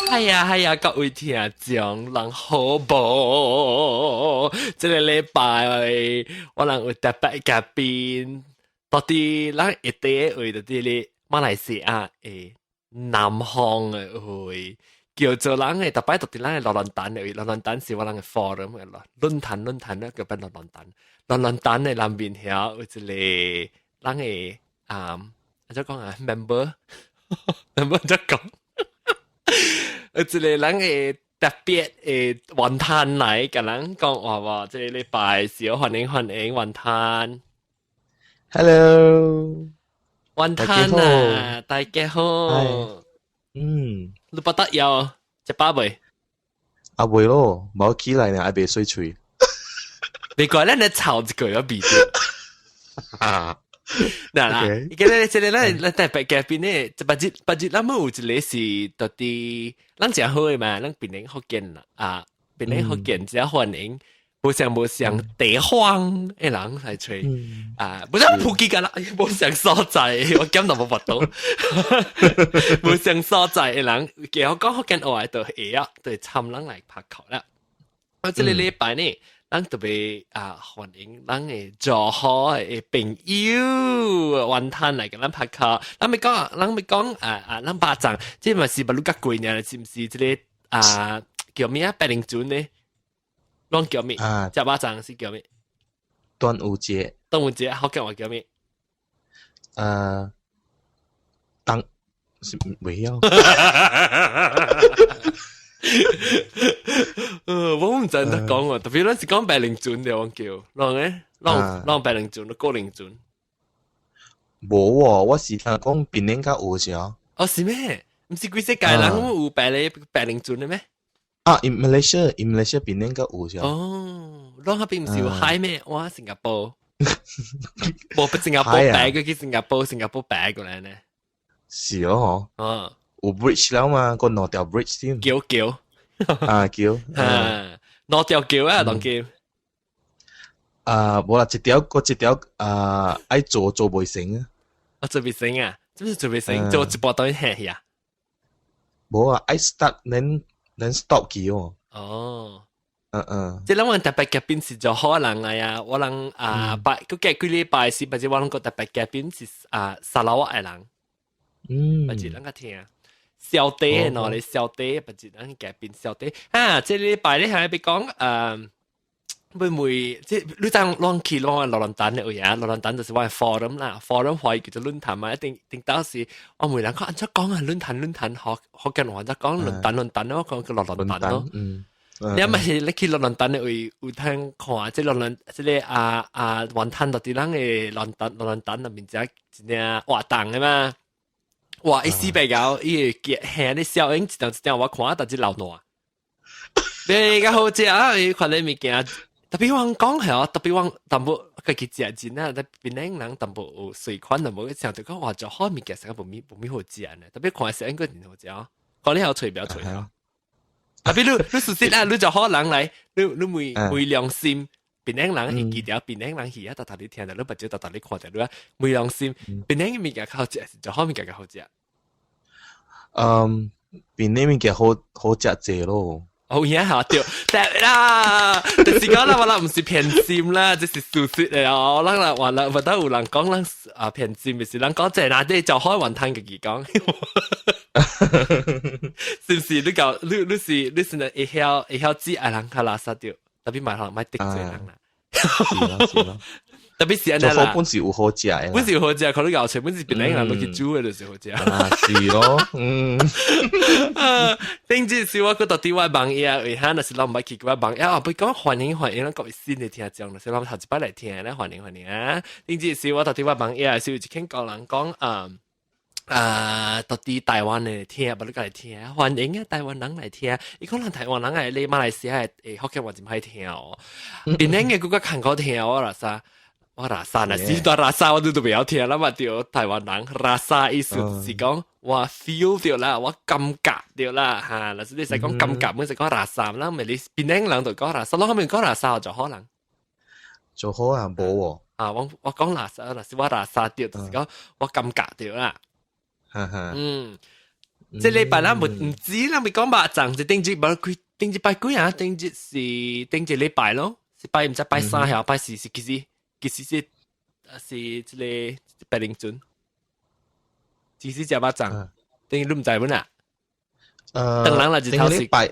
係啊係啊，各位聽眾人好無？這个禮拜我人有特別嘉賓，到底咱會佇位就佇咧馬來西亞的南方的位，叫做人的特別到佇咱的羅蘭丹的位，羅蘭丹是我人的 forum 的咯，論壇論壇咧叫變羅蘭丹，羅蘭丹的南面遐有一个人的啊，按怎講啊，member member 怎講？有一个人會特別的雲吞來共人講話喎，這个禮拜是歡迎歡迎雲吞。 Hello，雲吞啊，大家好。你不得有食飽未？啊未咯，無起來呢，還袂洗喙。你過來，你吵一個有味道。啊！嗱啦，而家咧，這个咱咱特別嘉賓咧，這別日別日，咱們有一个是到底咱誠好的嘛，咱檳城福建啦，啊，檳城福建誠歡迎，無相無相地方的人來揣，啊，無像普吉噶啦，無相所在，我感覺無法度，無相所在的人，其實講福建話就會曉，就會參人來拍球啦。我這个禮拜呢，咱特別啊歡迎咱的柔佛的朋友雲吞來共咱拍卡。咱欲講，咱欲講啊啊，咱巴掌，這嘛是馬六甲貴呢？是毋是這个啊叫咩啊？白靈船呢？攏叫咩？啊，食肉粽是叫咩？端午節。端午節福建話叫咩？當是袂曉。我毋知得講喎，特別咱是講白靈船的，我叫，啷咧？啷啷白靈船，過靈船。無喎，我是聽講檳城較有時哦，是咩？毋是規世界人有白咧白靈船的咩？啊，in Malaysia，in Malaysia 檳城較有時。哦，啷彼邊毋是有海咩？哇，新加坡，無不新加坡白過去新加坡，新加坡白過來呢？是哦，嗬。啊。有 bridge 了嘛？個兩條 bridge 添。橋橋。啊橋。啊，兩條橋啊，當橋。啊，無啦，一條個一條啊，愛做做袂成啊。啊，做袂成啊？這是做袂成，做一半當下去啊？無啊，愛 start 免免 stop 去哦。哦。嗯嗯。這兩位特別嘉賓是柔佛人來啊，我人啊拜，個幾禮拜是，或者我人個特別嘉賓是啊沙撈越的人。或者咱較聽。小弟喏，你小弟，不是咱嘉賓小弟啊！這禮拜你係欲講會唔會即你知攏去攏羅蘭丹的位啊？羅蘭丹就是我的 forum 啦，forum 華語叫做論壇嘛，一定定當時我問人講按怎講啊？論壇論壇學福建話怎講論壇論壇，我講叫羅蘭丹咯。你咪是你去羅蘭丹的位有通看，這羅蘭這个啊啊雲吞到佇咱的羅丹羅蘭丹內面只一領活動的嘛。哇！伊死白狗，伊會嚇你效應一張一張，我看到就流汗。比較好食啊！伊看你物件，特別我講係哦，特別我淡薄家己食真啊，但檳城人淡薄有水款淡薄，想著講哇，柔佛物件成個無咪無咪好食呢。特別看食應該真好食哦。講你好吹不要吹啊？特別你你事實啊，你柔佛人來，你你昧昧良心，檳城人會記得檳城人去啊，逐逐你聽著，你目睭逐逐你看著你啊，昧良心，檳城物件較好食，是柔佛物件較好食？嗯，檳城物件好好食濟咯。哦，影嚇對，對啦，就是講啦，我啦毋是偏心啦，這是事實嚟哦。咱啦話啦，唔得有人講咱啊偏心，就是人講這哪啲就開雲吞自己講，是毋是？你講你你是你是會曉會曉知愛人較垃圾著，特別莫莫得罪人啦。是咯是咯。特別是按呢啦，本是有好食的，本是有好食，可能搞錯，本是檳城人都去煮的，就是好食。啊，是咯，嗯。頂次是我閣到佇我網頁，為啥若是攏毋捌去過我網頁啊？欲講歡迎歡迎，咱各位新的聽眾，若是咱頭一擺來聽咧，歡迎歡迎啊！頂次是我到佇我網頁，是有一間高人講啊啊，到佇台灣的聽，無你來聽，歡迎啊！台灣人來聽，伊可能台灣人來咧馬來西亞的福建話真歹聽哦，檳城的閣較艱苦聽我啦啥。我 rasa 若是大 rasa 我都都袂曉聽啦嘛，對台灣人 rasa 意思是講我 feel 著啦，我感覺著啦嚇，若是你使講感覺，毋是講 rasa 啦，咪你檳城人就講 rasa，攏後面講 rasa 就可能。就好啊，無喎。啊，我我講 rasa，若是我 rasa 著，就是講我感覺著啦。哈哈。嗯，這禮拜咱毋知，咱咪講肉粽，就頂日無幾頂日拜幾啊？頂日是頂一禮拜咯，是拜毋知拜三還拜四是幾時？幾時是是這個白靈尊？幾時食肉粽？頂你毋知本啊？當人啦，日頭是頂個禮拜，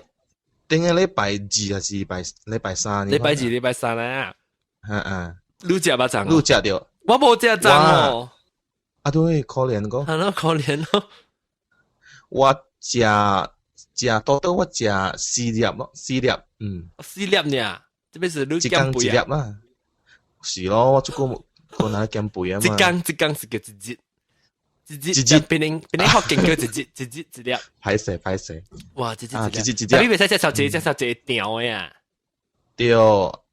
頂個禮拜二還是禮拜三？禮拜二、禮拜三啊。嗯嗯。你食肉粽？你食著？我無食粽哦。啊對，可憐個。係咯，可憐咯。我食食多多，我食四粒咯，四粒，嗯。四粒呢？這邊是你減肥一粒啦。是咯，我這個可能減肥啊嘛。一工一工是叫一日，一日一日，變成變成福建叫一日一日一粒。歹勢歹勢。哇，一日一日一粒。你袂使食超濟，食超濟條的啊。對。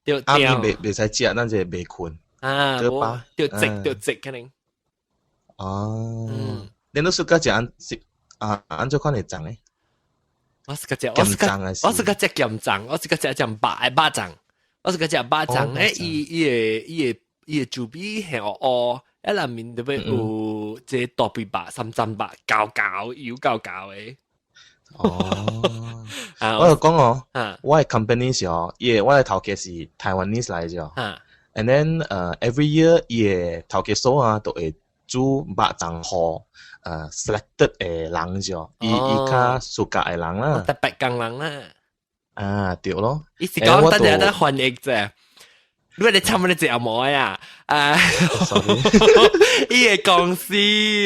對。暗暝袂使食，咱就袂睏。啊，對直對直可能。哦。你都暑假食按是啊？按怎款的粽咧？我是個食，我是個食鹹粽，我是個食食肉粽，我是個食肉粽。誒，伊個豬皮係烏烏，一內面特別有這大肥肉、三層肉，厚厚油厚厚的。哦，我就講哦，我的 company 是哦，伊個我的頭家是 Taiwanese 來的哦，and then every year 伊個頭家嫂啊，都會煮肉粽予selected 的人啫，伊較暑假的人啦，特別工人啦，啊對咯，伊是講等陣等翻譯啫。你你差唔多食毛呀？啊！伊個公司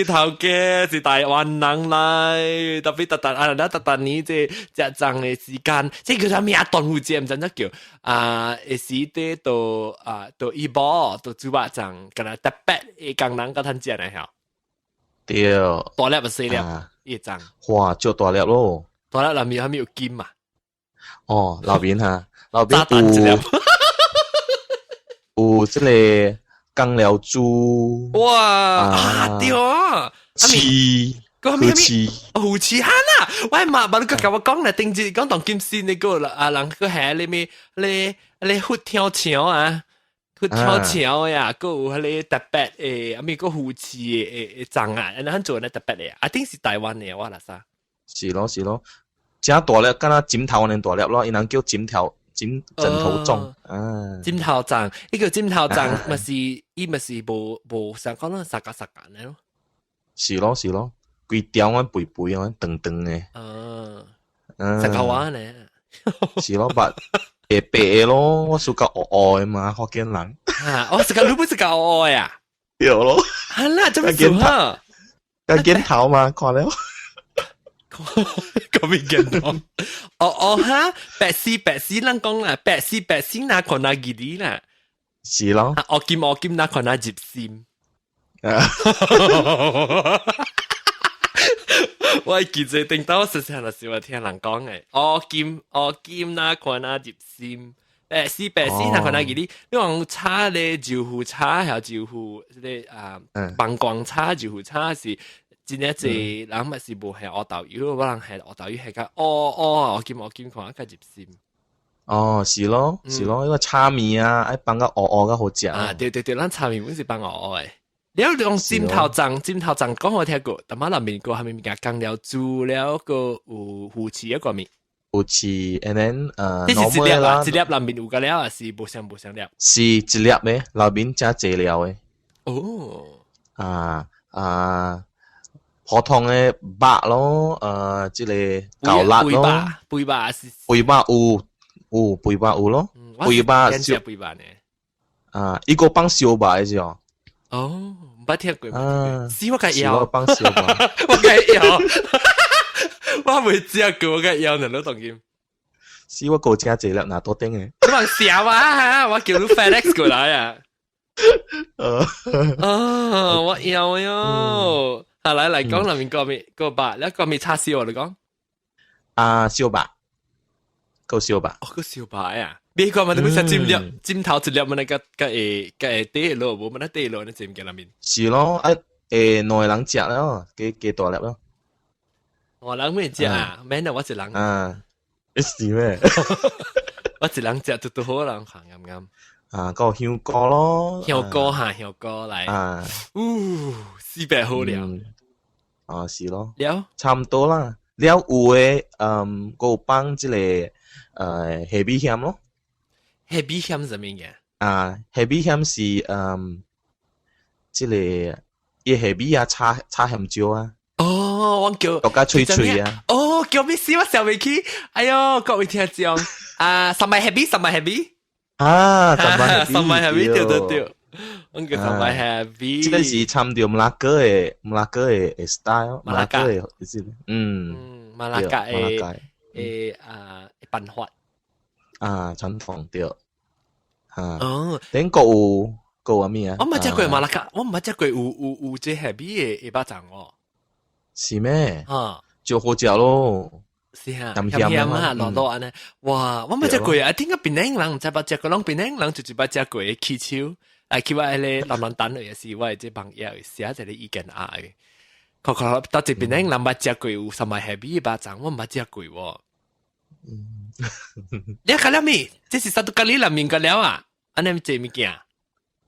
頭家是台灣人來，特別特特啊，特特年這食粽的時間，這叫啥物啊？端午節毋知怎叫啊？會時佇到啊，到伊某到煮肉粽，敢若特別的工人較趁食呢吼。對，大粒抑細粒，伊個粽。哇，足大粒咯！大粒內面還沒有金嘛？哦，內面哈，內面有。有這個江寮豬，哇啊對啊，翅，個咩咩？魚翅哈啦！我嘛，無你佮我講啦，頂日講當今時那個啊，人去下你咩？你你佛跳牆啊，佛跳牆呀，閣有彼個特別的，啊咪個魚翅的粽啊，按呢做呢特別的，啊定是台灣的，我啦啥？是咯是咯，誠大粒，敢若枕頭按呢大粒咯，伊人叫枕頭。枕頭粽，啊，枕頭粽，呢個枕頭粽嘛是，伊嘛是無啥講咯，沙格沙格呢咯。是咯是咯，規條按肥肥按長長的。啊，沙格話呢？是咯，白白白的咯，我屬較烏烏的嘛，福建人。啊，我是個你不是較烏烏呀？對咯。啊啦，這麼做哈？較鏡頭嘛，看了。個邊鏡頭？哦哦哈，白絲白絲，咱講啦，白絲白絲，哪看哪記得啦？是咯。烏金烏金，哪看哪入心？我記得頂到實際上是我聽人講的，烏金烏金，哪看哪入心？白絲白絲，哪看哪記得？你講炒咧豆腐炒，還豆腐這個啊，膀胱炒豆腐炒是。真正濟人嘛是無下烏豆油，我人下烏豆油係較烏烏，烏金烏金看較入心。哦，是咯，是咯，因為炒麵啊，愛放個烏烏較好食。啊，對對對，咱炒麵本是放烏烏的。你要用枕頭粽，枕頭粽講我聽過，但馬內面個係咪物件江寮豬了個有魚翅一個麵。魚翅，and then 這是一粒啊，一粒內面有個料，還是無相無相粒？是一粒的，內面加濟料的。哦。啊啊！普通的肉咯，這個牛肋咯，肥肉是肥肉有肥肉有咯，肥肉燒肥肉呢？啊，伊個放燒肉的是哦。哦，毋捌聽過。是我共要，放燒肉，我共要，我未食過，我共要呢，你當今。是我夠食這粒納多頂的。你話笑啊？我叫你 FedEx 過來啊。哦，我要喲。啊，來來講，內面個麵個肉，你個麵叉燒你講。啊，燒肉，夠燒肉。哦，個燒肉啊！美國嘛，你本身煎粒煎頭一粒嘛，那個個會個會底落，無嘛那底落，你煎物內面。是咯，啊，會兩個人食咯，加加大粒咯。我人咩食啊？免啦，我一人。啊，是咩？我一人食就拄好人行啱啱。啊，個香菇咯，香菇哈，香菇來。啊，嗚，四百好了。啊，是咯。了，差唔多啦。了有的，閣有放這個蝦米薟咯。蝦米薟啥物嘅？啊，蝦米薟是這個伊蝦米啊，炒炒鹹椒啊。哦，我叫獨較脆脆啊。哦，叫咩事我想袂起。哎喲，各位聽眾，啊，sambal 蝦米，sambal 蝦米。啊，sambal sambal 蝦米，對對對。我叫 sambal 蝦米。這個是參著馬拉哥的馬拉哥的 style，馬拉哥的是，馬拉加的的啊辦法。啊，傳統對。啊。哦。頂個有閣有啥物啊？我毋捌食過馬拉加，我毋捌食過有這蝦米的的肉粽哦。是咩？啊，就好食咯。是啊，鹹鹹啊，糯糯按呢。哇，我毋捌食過啊！點解檳城人毋知捌食過？攏檳城人就一捌食過起手，啊，去我彼個南蘭丹也是我這朋友寫一個意見啊。確確到這檳城人捌食過有啥物蝦米的肉粽，我毋捌食過喎。你講了未？這是 satu kali 內面個了啊？按呢這物件？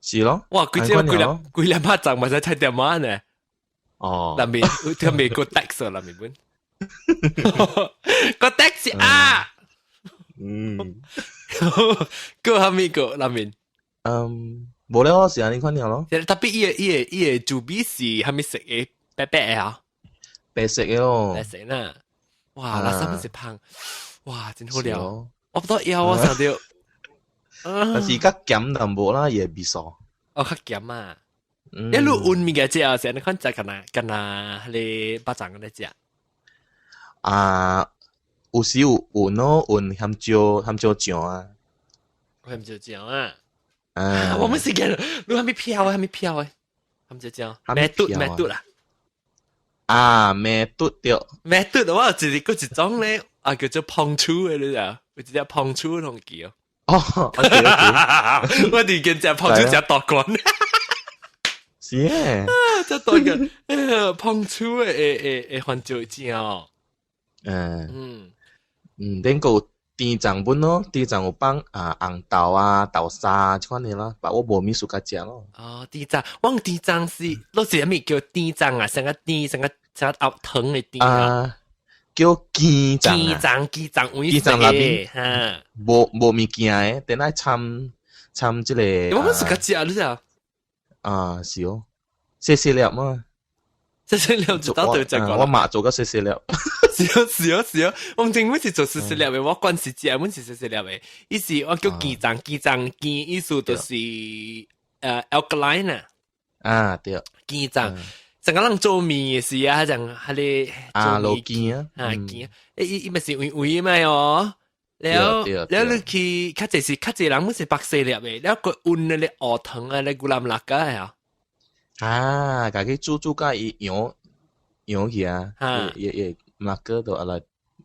是咯。哇，規隻規粒規粒肉粽嘛使菜店仔呢？哦，內面有美國 tax 內面本，個 tax 啊，閣啥物個內面？無了，是按呢款爾咯。 Tapi 伊个主味是啥物色的？白白的啊？白色的咯。白色呢？哇，垃圾是芳，哇，真好料！我不多要，我想著。但是較鹹淡薄啦，伊的味素。哦，較鹹啊！你滷溫物件食啊？是按呢款食，敢若敢若彼個肉粽按呢食。啊，有時有溫咯，溫鹹椒鹹椒醬啊。鹹椒醬啊！啊，我們時間，你還沒飄啊？還沒飄啊？鹹椒醬，咩嘟咩嘟啦？啊，咩嘟對。咩嘟的話，一個一種咧，啊，叫做胖醋的，你知影？有一隻胖醋同叫。哦，OK OK，我哋見隻胖醋食大罐。是耶，這大個胖醋的會會會番椒醬哦。頂個甜粽本咯，甜粽有放啊紅豆啊豆沙這款的啦，但我無物事較食咯。哦，甜粽，我甜粽是，攞是啥物叫甜粽啊？成個甜，成個成個熬糖的甜啊？叫羹粽。羹粽，羹粽，羹粽內面哈，無物件的，等下摻摻這個。我們是較食，你知啊？啊，是哦，細細粒嘛。細細粒就到對食過。我媽做個細細粒。是哦是哦是哦，我政府是做細細粒的，我慣時食，阮是細細粒的。意思我叫羹粽，羹粽羹意思就是alkaline 啊。啊對。羹粽，成個人做麵的時啊，種彼个啊滷羹啊，啊羹，伊伊咪是微微嘛喲。了了你去較濟是較濟人，阮是白細粒的，了閣溫那個烏糖啊，咧 gula melaka 啊。啊，家己煮煮甲伊溶溶去啊，伊伊馬哥都來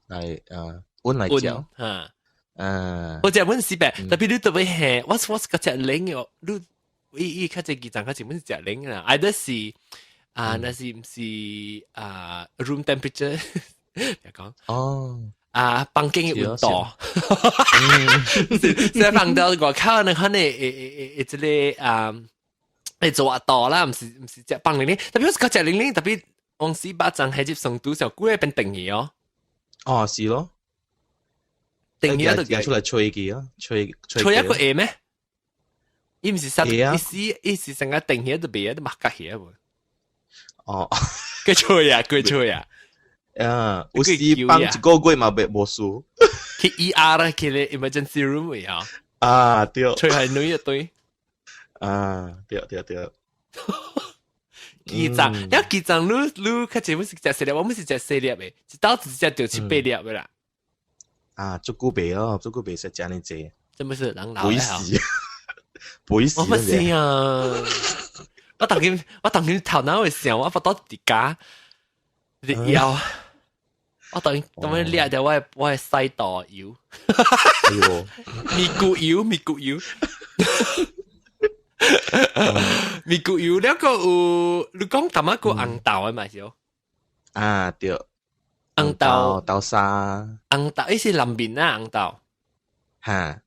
來啊溫來嚼。哈，啊，我食阮是白，特別你特別係，我是較食冷的，你伊伊較濟雞腸較濟，阮是食冷啦，either 是啊，那是毋是啊 room temperature，別講哦。啊，房間的溫度，是放到外口呢，可能會會會會這個啊，會做活度啦，毋是食放冷冷，特別我是較食冷冷，特別往時肉粽係入成都時候，久會變定去哦。哦，是咯，定去就出來吹佢啊，吹吹一個會咩？伊毋是啥，意思意思成個定去就袂啊，都擘甲起啊。哦，佢吹啊，佢吹啊。啊，有時放一個月嘛袂無事。去 ER 啦，去咧 emergency room 啊。啊，對。吹係女一堆。啊，對對對。雞腸，你雞腸你你較濟阮是食細粒，我們是食細粒的，一刀只食著七八粒的啦。啊，足久袂哦，足久袂食遮爾濟。這麼是人老不死，不死。我不是啊，我當今頭腦會想，我不到佇家，佇腰。我當當樣掠著我的西多油，咪骨油，咪骨油，咪骨油，了個有，你講淡仔個紅豆的嘛是哦？啊對，紅豆豆沙，紅豆，伊是南面啊，紅豆，哈，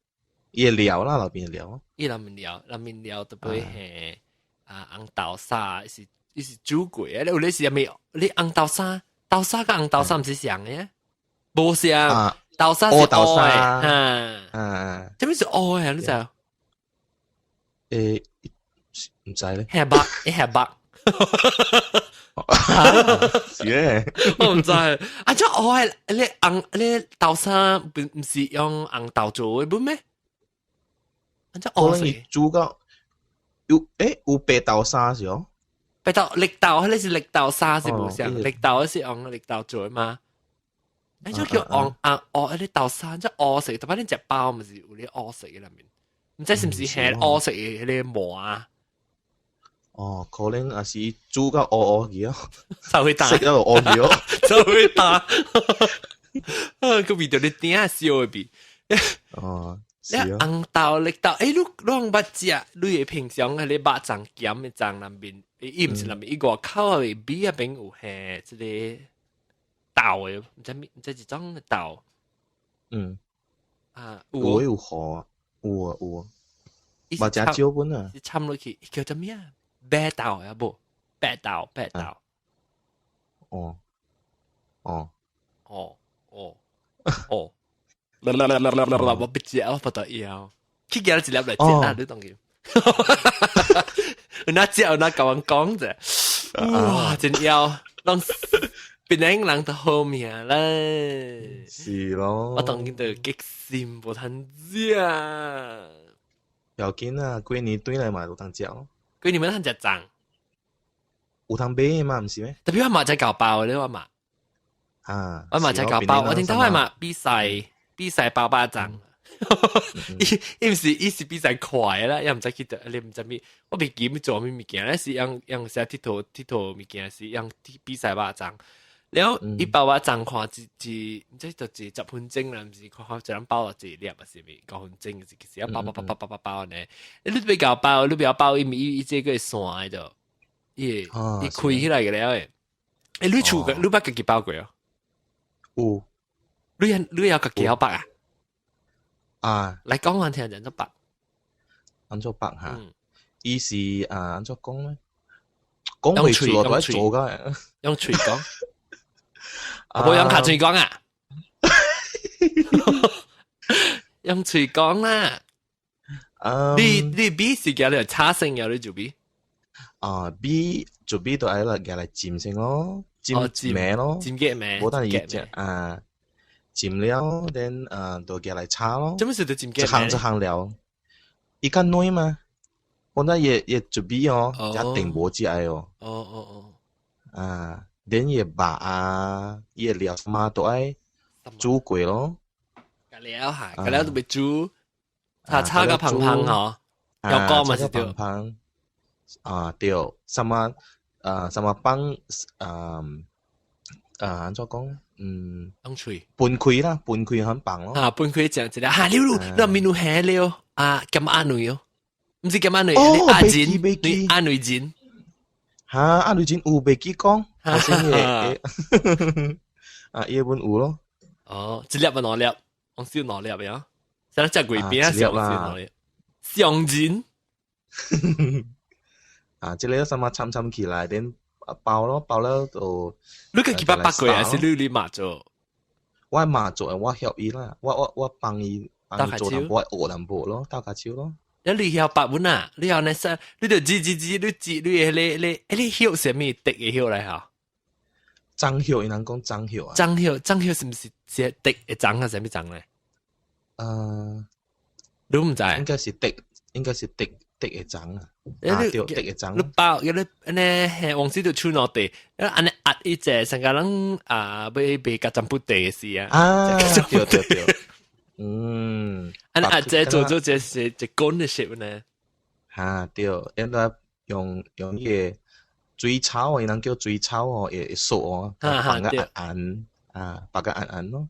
伊的料啦，內邊的料，伊內面料，內面料特別係啊紅豆沙，是伊是煮過的，你有咧是啥物？你紅豆沙？豆沙佮紅豆沙毋是像的，無像。豆沙是豆沙，哈，啊，這邊是烏的，你知？欸，毋知咧。係白，係白。是咧，我毋知。啊，這烏的，你紅你豆沙毋是用紅豆做的本咩？啊，這烏色。煮到有欸有白豆沙是哦？白豆綠豆，彼个是綠豆沙是無像，綠豆是用綠豆做的嘛？啊，這叫紅啊烏，彼个豆沙這烏色，特別你食包毋是有咧烏色的內面，毋知是毋是係烏色的彼个膜啊？哦，可能也是煮到烏烏去哦，就會焦，食到烏去哦，就會焦。啊，個味道你頂燒的味。哦，你紅豆綠豆，欸，你攏捌食？你會平常彼个肉粽鹹的粽內面，伊毋是內面，伊外口的米仔邊有下這個豆的，毋知毋知一種豆。啊，有有河，有啊有啊，嘛誠少本啊。摻落去叫做咩啊？白豆啊無？白豆白豆。哦哦哦哦哦，啦啦啦啦啦啦啦！我不食，我不得要。去寄一粒來食啊！你當佢。有哪食有哪共阮講者，哇！真枵，攏檳城人都好命咧。是咯。我當今就激心無通食。要緊啊，過年轉來嘛有通食咯。過年欲通食粽？有通買嘛，毋是咩？特別我嘛才搞包咧，我嘛。啊！我嘛才搞包，我頂頭我嘛比賽比賽包肉粽。伊伊毋是伊是比賽快啦，也毋知去佗，你毋知咩？我袂記欲做啥物件，咧是用用寫鐵佗鐵佗物件，是用比賽肉粽。了伊包肉粽看一一，毋知就一10分鐘啦，毋是看看一人包落一粒啊，是咪5分鐘？是其實包包包包包包包呢？你欲共包，你不包，伊伊伊這個散的就，伊伊開起來個了的。欸，你厝個你捌家己包過哦？有。你你有家己曉包啊？啊，來講看聽按怎包？按怎包哈？伊是啊，按怎講咧？講袂出來都愛做噶。用喙講，無用跤喙講啊？用喙講啦。你你米是寄來炒先抑你就米？啊，米就米都愛來寄來浸先咯，浸糜咯，浸結糜？無等伊食啊。浸了，then 啊，就寄來炒咯。做咩事都浸結一項一項料，伊較軟嘛。本來伊伊就米哦，一定無食的哦。啊，連伊肉啊，伊的料嘛都愛煮過咯。加料哈，加料都欲煮，炒炒個芳芳吼，要講嘛是對。芳芳啊對，什麼啊什麼放啊啊按怎講？嗯，用喙分開啦，分開很棒咯。啊，分開食一個，哈，你有你面有蝦了啊，鹹鴨卵哦，毋是鹹鴨卵，鴨胗，鴨卵胗。哈，鴨卵胗有袂記講，好像會，啊，伊本有咯。哦，一粒啊兩粒，我少兩粒呀。啥食月餅啊？少兩粒，上胗。啊，這個什麼摻摻起來，then 包咯，包了就。你家己捌包過還是你你媽做？我媽做，我協伊啦，我我我幫伊幫伊做淡薄，學淡薄咯，鬥跤手咯。你曉包本啊？你曉那啥？你就煮煮煮，你煮你的你你你葉啥物竹的葉來哈？樟葉，伊人講樟葉啊。樟葉，樟葉是毋是是竹的樟還是啥物樟咧？你毋知？應該是竹，應該是竹竹的樟啊。啊，對，竹的樟。你包，你按呢，往時就手攞地，按呢壓一隻，成個人啊，欲賣甲占卜地是啊。啊，對對對。嗯，按呢壓這做做這是一滾的 shape 呢。哈，對，因為用用伊個水草，伊人叫水草哦，會會熟哦，放個按按啊，放個按按咯。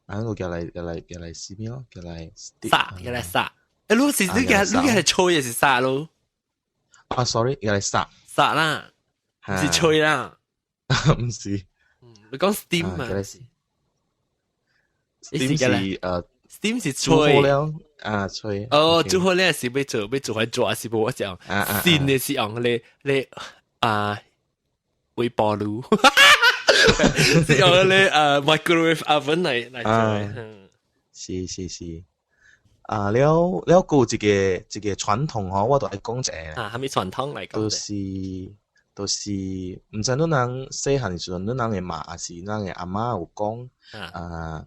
啊，我叫來叫來叫來死咩咯？叫來殺，叫來殺。欸，你是你個你個係吹還是殺咯？啊，sorry，叫來殺。殺啦，毋是吹啦。毋是。你講 steam 嘛？steam 是，steam 是吹了啊，吹。哦，煮好了是欲做欲做來做，是無我講。新的是用咧咧啊，微波爐。是用咧microwave oven 來做。是是是。啊，了了，閣有一個傳統吼，我都愛講一下。啊，啥物傳統來講？就是毋知恁人細漢時陣，恁人的媽抑是咱的阿嬤有講啊，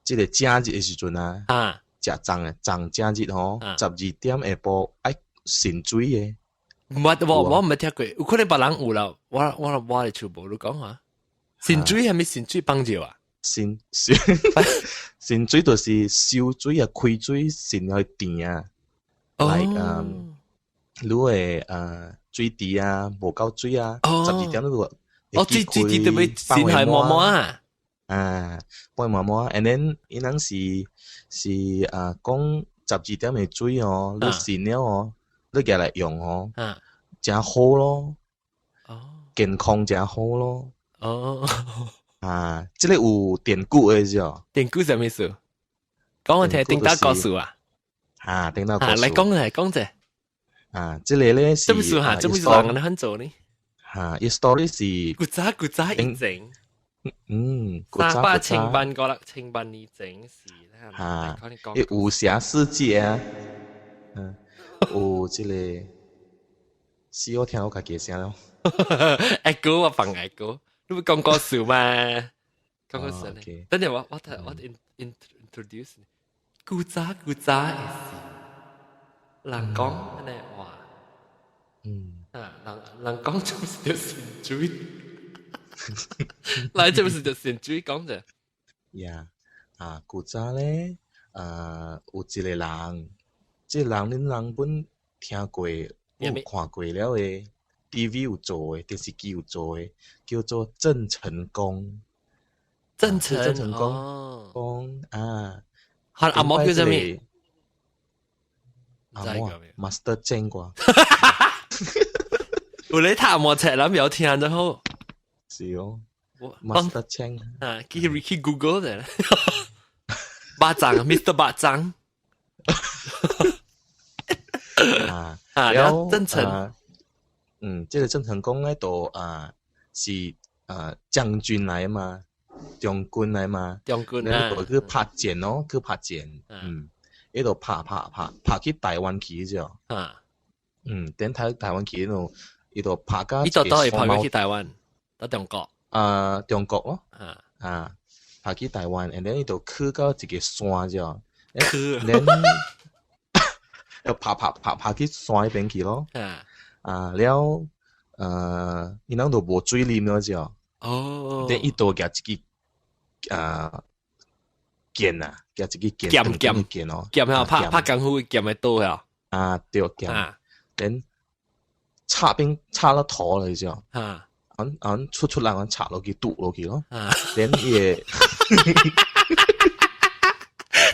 這個正日的時陣啊，食粽的粽正日吼，12點下晡愛慎水的。我毋捌聽過，有可能別人有啦，我的厝無，你講下。慎水係咪慎水幫助啊？慎水慎水就是燒水啊，開水滲去甜啊，like 你會水池啊，無夠水啊，12點你就哦，水池都欲滲係毛毛啊，啊，放毛毛，and then 伊人是啊講十二點的水哦，你滲了哦，你舉來用哦，誠好咯，健康誠好咯，啊，這個有典故的是哦。典故啥物意思？講我聽，頂打故事啊？啊，頂打故事。來講來講者。啊，這個咧是。這不是哈，這不是人很做呢。哈，伊 story 是。古早古早以前。古早三百千萬個啦，千萬年前是。哈，伊武俠世界啊，有這個，是我聽我家己聲咯。愛歌我放愛歌，你不講故事嘛？講故事呢？等陣我 introduce 你。古早古早的時，人講按呢話，啊，人講就是著慎水，來這不是著慎水講者。呀，啊，古早咧，啊，有一個人，這個人恁人本聽過，有看過了的，TV 有做的，電視機有做的，叫做鄭成功。鄭成鄭成功講啊，阿阿嬤叫啥物？阿嬤 Master 鄭啩。有咧讀阿嬤冊，咱有聽就好。是哦，Master 鄭啊，去 Google 者。巴掌，Mr 巴掌。啊啊，然後鄭成，這個鄭成功咧，就啊是啊將軍來嘛，將軍來嘛，將軍啊，去拍戰哦，去拍戰，伊就拍拍拍拍去台灣去啫，等台灣去喏，伊就拍甲，伊就都會拍去台灣，到中國，啊，中國咯，啊，拍去台灣，然後伊就去到一個山啫，去，然又拍拍拍拍去山彼邊去咯，啊了，伊人就無水啉了啫，等伊就舉一支啊劍啊，舉一支劍，劍劍劍哦，劍啊，拍拍功夫劍的刀啊，啊對劍，等插邊插了頭了啫，按按出出來按插落去篤落去咯，等伊會。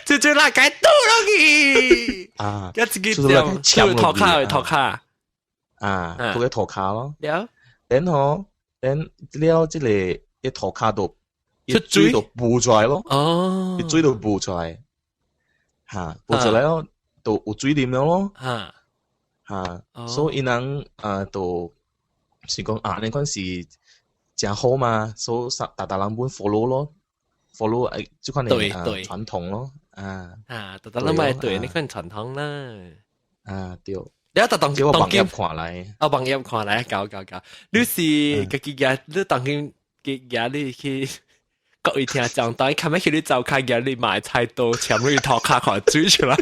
就就那該篤落去，啊，一自己掉，頭卡的頭卡，啊，塗個塗跤咯。了，然後，然了，這個一塗跤就，水就浮出來咯。水就浮出來，哈，浮出來咯，就有水啉了咯。哈，所以𪜶人啊，就是講啊，呢款是誠好嘛，所以逐逐人本 follow 咯，follow 這款的啊傳統咯。啊啊，逐逐人咪對呢款傳統啦。啊對。你一當當今看來，啊網頁看來，搞搞搞，你是家己舉，你當今舉你去各位聽眾，當看咩去你走開舉你買菜刀，鉗你頭殼看水出來。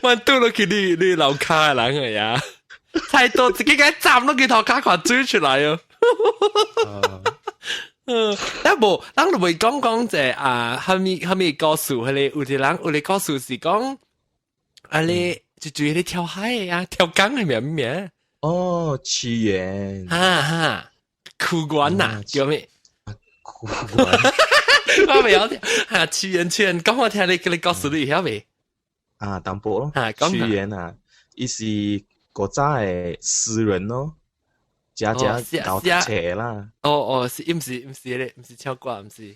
我拄落去你樓跤的人個呀，菜刀自己共斬落去頭殼看水出來哦。但無，咱就袂講講者啊，蝦米蝦米故事，彼個有一人有個故事是講，啊你就注意你跳海的啊，跳江的名名？哦，屈原。哈哈，屈原呐，叫咩？屈原，我袂曉聽，哈，屈原屈原，講我聽你你故事你曉未？啊，淡薄咯。屈原啊，伊是古早的詩人咯。加加搞冊啦。哦哦，是毋是毋是咧，毋是唱歌，毋是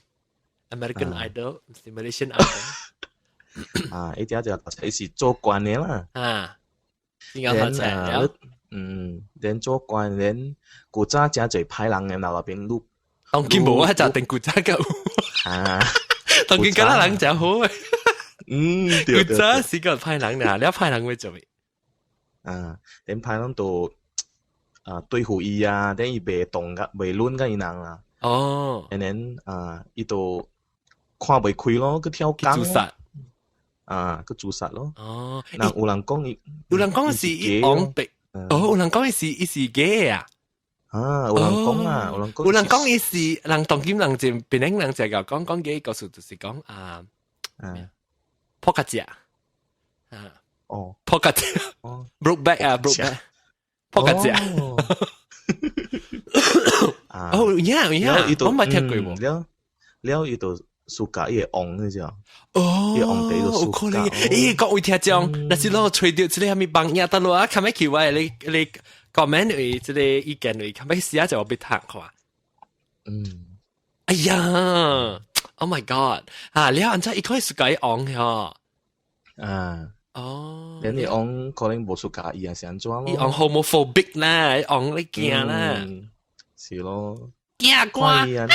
American Idol，毋是 Malaysian Idol。啊，伊只只伊是做官的啦。啊，應該讀冊。嗯，then 做官，then 古早誠濟歹人的那邊攏。當今無啊，就定古早個。啊，當今敢若人誠好的。對。古早是個歹人啦，了歹人會做咩？啊，then 歹人就啊對付伊啊，then 伊袂動個，袂攆佮伊人啦。哦。 and then 啊，伊就看袂開咯，去跳江。自殺。啊，去自殺咯。哦。人有人講伊，有人講是伊王白。哦，有人講伊是伊是假啊。啊，有人講啊，有人講。有人講伊是人當今人就別人人就講講假故事，就是講啊，破殼食啊。哦，破殼食。哦，broke back 啊，broke back，破殼食。哦，有影有影，我冇聽過喎。了了，伊就暑假伊會王，你知哦？哦，伊皇帝就有可能。咦，各位聽眾，若是攏揣著這个啥物網頁得落啊，較欲去我你你 comment 位這个意見位，較欲寫就我欲讀看。哎呀，Oh my God！啊，了按怎伊可以暑假王嗬？啊。哦。你王可能無暑假伊還是按怎咯？伊王 homophobic 啦，伊王你驚啦。是咯。驚歌。哎呀！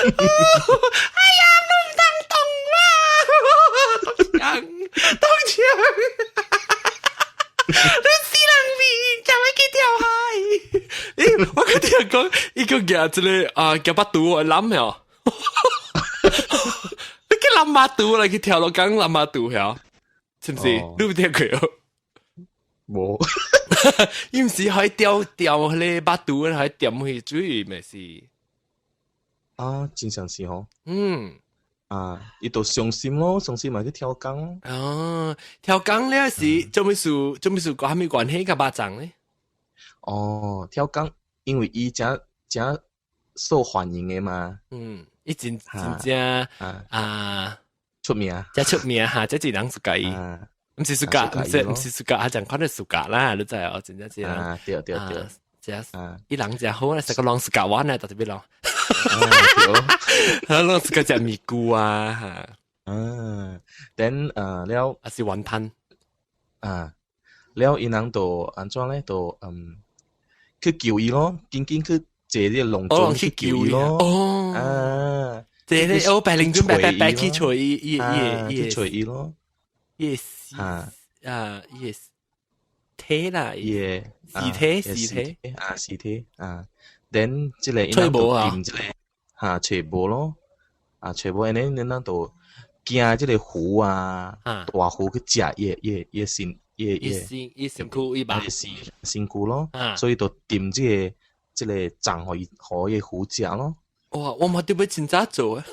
哎呀，你毋通動啦！動槍，動槍！你死人面，就欲去跳海？欸，我閣聽講，伊閣舉一个啊，舉腹肚來攬喲。你去攬腹肚來去跳落江攬腹肚曉？是毋是？你有聽過？無。伊毋是可以釣釣彼个腹肚，可以掂去水，咪是？啊，真正是吼。啊，伊就傷心咯，傷心嘛去跳江。哦，跳江了是做咩事？做咩事？關啥物關係佮肉粽咧？哦，跳江，因為伊誠誠受歡迎的嘛。嗯，伊真真正啊出名，誠出名哈，這一人 suka 伊，毋是 suka，毋是毋是 suka，啊，講看到 suka 啦，你知哦，真正是。啊，對對對，這伊人誠好啦，成個人 suka 我呢，特別咯。對，攏 suka 食麵龜啊，哈。啊，then 了，還是雲吞。啊，了伊人就按怎咧？就去救伊咯，緊緊去坐這個龍船去救伊咯。哦，啊，坐咧哦，白龍船白白白去揣伊伊伊去揣伊咯。伊啊啊伊體啦，伊屍體屍體啊屍體啊，then 這個揣無啊，這個哈揣無咯，啊揣無，按呢恁咱就驚這個魚啊，大魚去食伊伊伊身伊伊身伊身軀伊吧，身身軀咯，所以就掂這個這個粽予伊予伊魚食咯。哇，我嘛著欲真早做啊！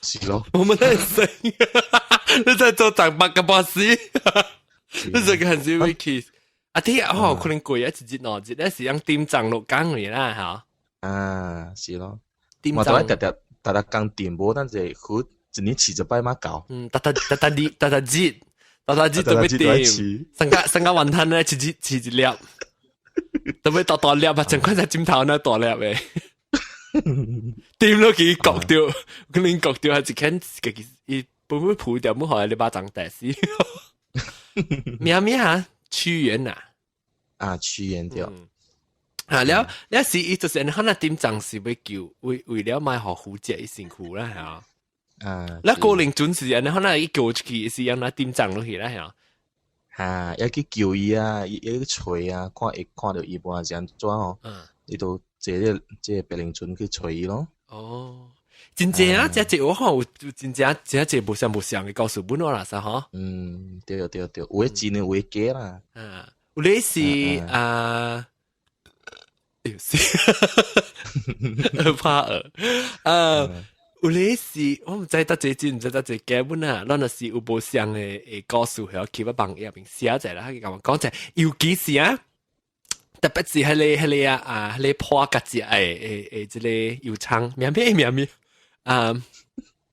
是咯，我們在生，你在做粽八個半死，你這個很是會去。啊，啲哦可能貴啊，一日兩日咧是用點粽落江嚟啦，嚇。啊，是咯，點粽。我都逐逐逐逐工點無，但是佢一年飼一擺嘛夠。嗯，逐逐逐逐日逐逐日，逐逐日都欲點。三個三個雲吞咧，一日飼一粒，都欲大大粒啊，成塊在枕頭那大粒的。點落去割掉，可能割掉係一間自己伊本本鋪掉，冇予你肉粽帶死。咩咩啊？屈原啊？啊，屈原對。啊，了了是伊就是可能點粽是欲救，為為了莫予魚食伊身軀啦，嚇。啊，那高靈準是按呢，可能伊救出去是按呢點粽落去啦，嚇。啊，要去救伊啊，伊要去揣啊，看會看著伊無是按怎哦。伊就坐這這個白靈船去揣伊咯。哦，真正啊，這這我看有真正真正無相無相的故事本我啦，啥吼？嗯，對對對，有的真的，有的假啦。啊，有的是啊，哎呦，是，怕惡啊，有的是我毋知得這真，毋知得這假本啊，咱若是有無相的的故事，曉去我網頁面寫者啦，佢共我講者，尤其是啊。特別是彼个彼个啊啊，彼个破格子誒誒誒，這個油倉名咩名咩啊？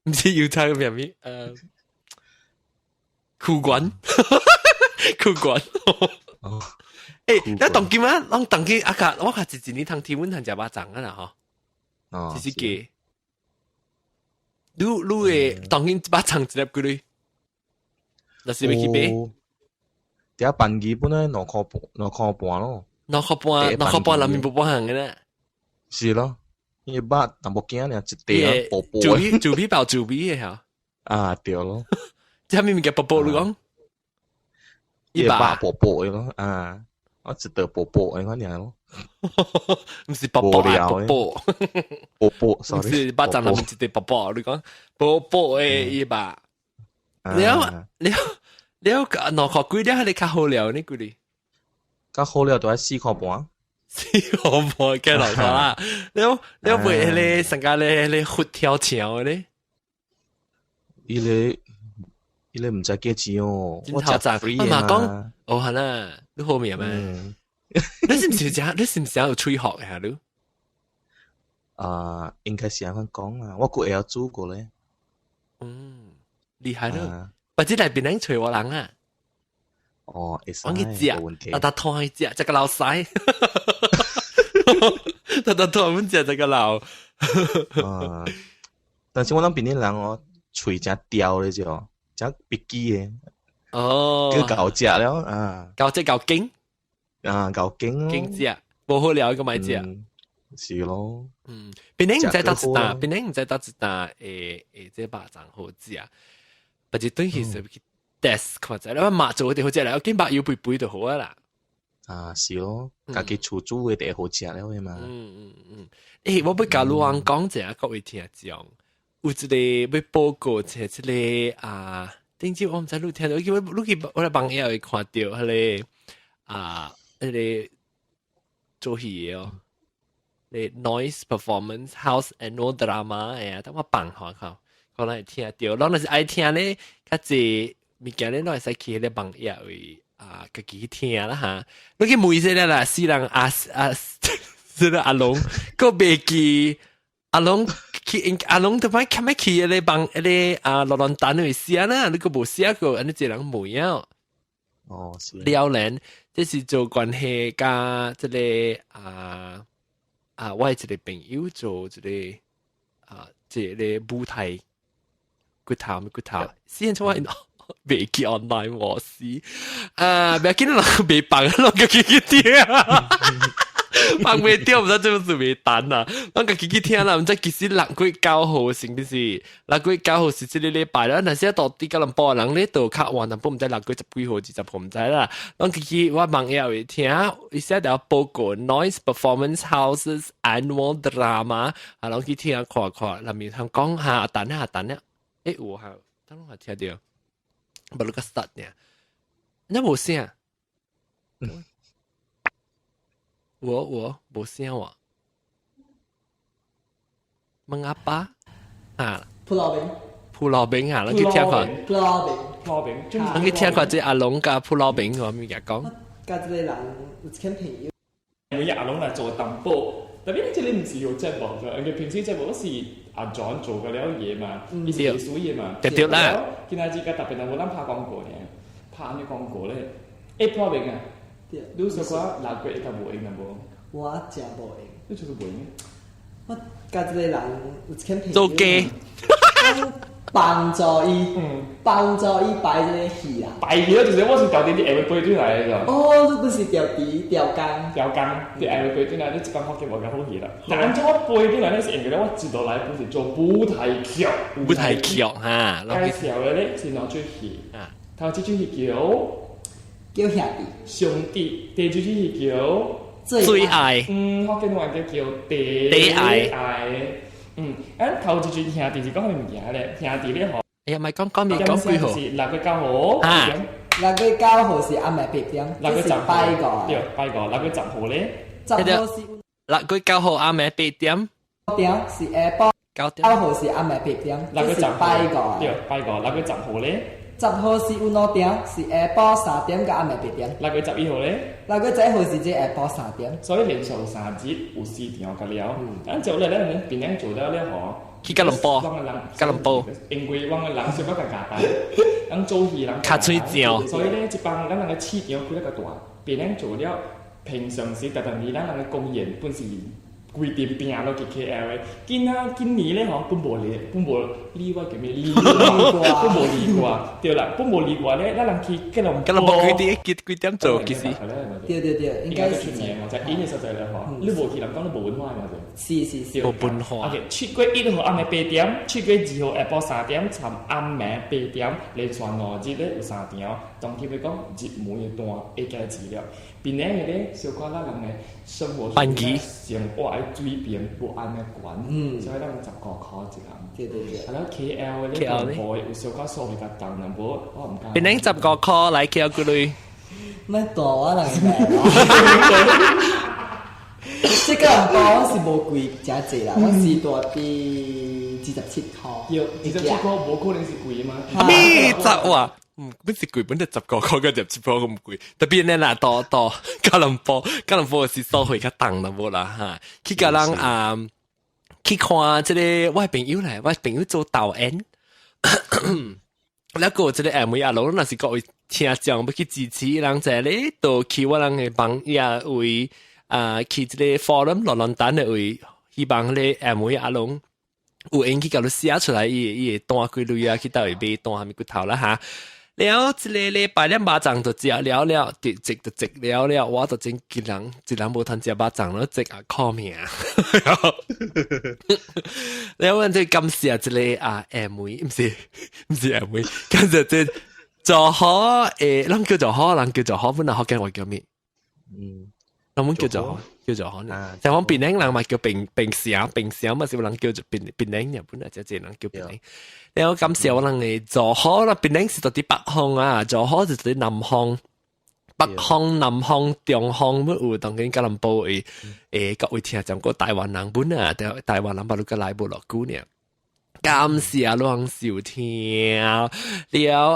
毋是油倉名咩？屈原，屈原。哦，欸，你當今啊，攏當今啊較，我較一年通聽阮通食肉粽啊啦吼。哦，這是假。你你會當今肉粽一粒幾鐳？若是欲去買？佇班機本來2塊半，2塊半咯。2塊半，2塊半，內面無半項嘅咧。是咯，伊肉淡薄囝爾，一塊薄薄。豬皮豬皮包豬皮嘅嚇。啊，對咯。這啥物物件薄薄你講？伊肉薄薄嘅咯，啊，我一塊薄薄嘅款爾咯。毋是薄薄啊，薄薄。薄薄，sorry。毋是肉粽內面一塊薄薄，你講薄薄嘅伊肉。了了了，2塊幾了，你較好料呢？幾哩？較好料都愛4塊半。4塊半計落啦。了了，賣彼個上家咧咧佛跳牆咧？伊個毋知幾錢哦。我食 free 嘛講，哦係啦，你好面咩？你是毋是食？你是毋是有喙學嘅你？啊，應該是按呢講啦，我閣會曉煮過咧。嗯，厲害咯！或者來檳城揣我人啊？哦，會使，我去食，逐逐拖去食，食個老屎，逐逐拖阮食食個老。啊，但是我諗檳城人哦，喙誠刁咧就，誠 picky 嘅。哦。叫𠢕食了啊。𠢕食𠢕揀。啊，𠢕揀。揀食，無好料個莫食。是咯。嗯，檳城毋知佗一搭，檳城毋知佗一搭會會這肉粽好食，或者轉去是去 test 看者，你媽做就好食啦，我見肉油肥肥就好啊啦。啊，是咯，家己厝煮的就會好食了的嘛。嗯嗯嗯，欸，我欲共你翁講一下，各位聽眾，有一個欲報告，這這個啊，頂次我毋知你聽著，你去我咧網頁會看著，彼個啊，彼個做戲的哦。你 noise performance house annual drama 哎呀，等我放看看，可能會聽著。咱若是愛聽咧，較濟物件咧，攏會使去彼個網頁位啊，家己去聽啦哈。你去問一下啦，死人阿阿，這個阿龍，閣袂記阿龍去，阿龍都擺較欲去彼個網，彼個啊，羅蘭丹位寫啦，你閣無寫過，按呢一個人問啊。哦，是。了然，這是做關係佮這個啊。啊，我一個朋友做這個啊，這個舞台骨頭骨頭，先出來袂記 online 我死啊，袂緊啦，袂放，攏家己去聽，放袂著，毋知做啥袂彈啦，攏家己去聽啦，毋知其實6月9號是毋是？6月9號是這個禮拜啦，若是到底吉隆坡人咧都較晚，但不毋知6月10幾號、20號毋知啦。攏家己我網頁會聽，伊寫條報告 Noise Performance Houses Annual Drama，啊，攏去聽看看，內面通講下，等下等下，欸有哈，等我聽著，無你個 start 呢？你無聲？我我無聲喎。問阿爸啊？ Pulau 餅， Pulau 餅啊，咱去聽看。 Pulau 餅， Pulau 餅，咱去聽看這阿龍佮 Pulau 餅有物件講。佮這個人有一間朋友。每日阿龍來做淡薄，特別你這裡毋是有節目嘅，因為平時節目是阿 John 做嘅了嘢嘛，伊是藝術嘢嘛。對對啦。今仔日佮特別人無咱拍廣告呢，拍咩廣告咧？欸，Pulau 餅啊，你說講6月會較無閒啊無？我誠無閒。你就是無閒。我佮這個人有一間朋友。做雞。幫助伊，幫助伊排這個戲啦。排戲就是我是調啲啲下尾背轉來的。哦，你不是調題調工。調工，啲下尾背轉來，你這間發覺無較好戲啦。但按怎我背轉來咧，是因為咧，我一路來不是做舞台劇。舞台劇哈。介紹的咧是兩齣戲，啊，頭一齣戲叫叫兄弟，兄弟，第二齣戲叫最愛。嗯，福建話叫叫第愛。嗯，啊，頭一句兄弟是講啥物物件咧？兄弟咧吼，哎呀，咪講講咪講幾號？是6月9號。啊，6月9號是暗暝8點，6月10號。拜五。對，拜五。6月10號咧？10號是6月9號暗暝8點。點是下晡。 9點。9號是暗暝8點， 6月10號。拜五。對，拜五。六月十號咧？10號是有兩點，是下晡3點佮暗暝8點。6月11號咧？6月11號是這下晡3點。所以連續3日有四場個了。咱就來咱檳城做了了吼。去吉隆坡，吉隆坡。因為阮个人小可較簡單，咱做戲人較喙正。所以咧，這幫咱人个市場開了較大，檳城做了平常時，特別是咱人个公演本是規定拼落去 KL 的。今仔今年咧吼，本無理，本無例外叫咩例外，本無例外，對啦，本無例外咧，咱人去吉隆坡。吉隆坡幾點幾幾點做其實？對對對，應該是出名嘛，在因的所在咧吼，你無去人講你無文化嘛是。是是。無文化。 OK，7月1號暗暝8點，7月2號下晡3點，參暗暝8點，連續5日咧有三場。當天欲講入門的單會加錢了。檳城的咧，小可咱人的生活生活的水平無按呢懸，所以咱15箍一人。對對對。啊，了 KL 的咧，東部的有小可數會較重淡薄，我毋敢。檳城15箍來 KL 幾鐳？莫大我人的。這個紅包我是無貴誠濟啦，我是蹛佇27箍。對，27箍無可能是貴嘛。咩十哇？嗯，本是貴，本就15箍個17箍咁貴。特別呢啦，到到吉隆坡，吉隆坡是收費較重啦，無啦哈。去共人啊，去看這個我朋友來，我朋友做導演。了個這個 M 阿龍，若是各位聽眾欲去支持人在咧，就去我人的網頁位啊，去這個 forum 落論壇的位，希望咧 M 阿龍有閒去共你寫出來，伊會單幾鐳啊，去佗位買單啥物骨頭啦哈。了一個禮拜咧肉粽就食了了，直直就食了了，我就真一人一人無通食肉粽咯，食啊靠命。了阮就感謝一個啊 M 毋是毋是 M，感謝這做好誒，咱叫做好，人叫做好，本來福建話叫咩？咱們叫做好，叫做好呢。像講檳城人嘛叫檳檳城，檳城嘛是有人叫做檳檳城日本啊，這這人叫檳城。了感謝我人嘅做好啦，檳城是佇北方啊，做好是佇南方，北方、南方、中方，乜有當今吉隆坡會誒各位聽講過台灣人本啊，台台灣人捌你個來無偌久呢。感謝攏收聽了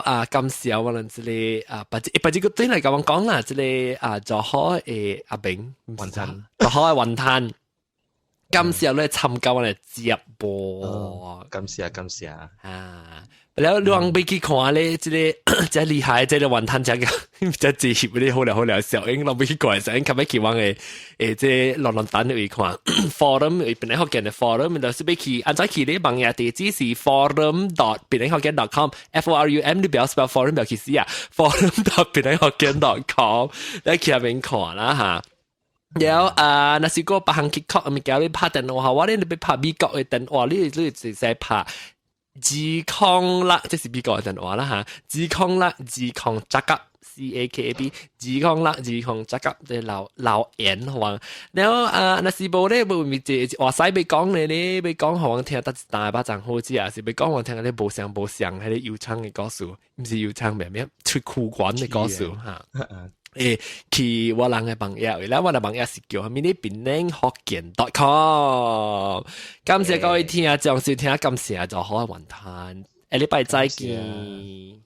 啊！感謝我們這個啊，把這把這個對來共我講啦，這個啊做好的阿明雲吞，做好的雲吞。感謝你參加我的節目，感謝感謝啊！了，你往欲去看咧，這個這厲害，這個雲吞這個這職業咧，好了好了，小英攏欲去看，小英較欲去往的誒，這論論壇去看 forum，檳城福建的 forum，就是欲去，按怎去咧？網頁地址是 forum.penanghokkien.com，F O R U M，你不要 spell forum 不要去死啊，forum.penanghokkien.com，你去那邊看啦哈。然後啊，若是講別項去確物件，你拍電話，我咧你欲拍美國的電話，你你直接拍206，這是美國的電話啦哈，20620 Cakap CAKAB 20620 Cakap，這留留言好嘛？然後啊，若是無咧，無咪這話使欲講咧，你欲講予阮聽，得一大巴掌好食啊，是欲講予阮聽，你無相無相，彼個油廠的故事，毋是油廠咩咩出庫管的故事哈。誒，去我人的網頁，啦，我的網頁是叫啥物呢？檳城福建 .com。感謝各位聽眾收聽，感謝就好雲吞，下禮拜再見。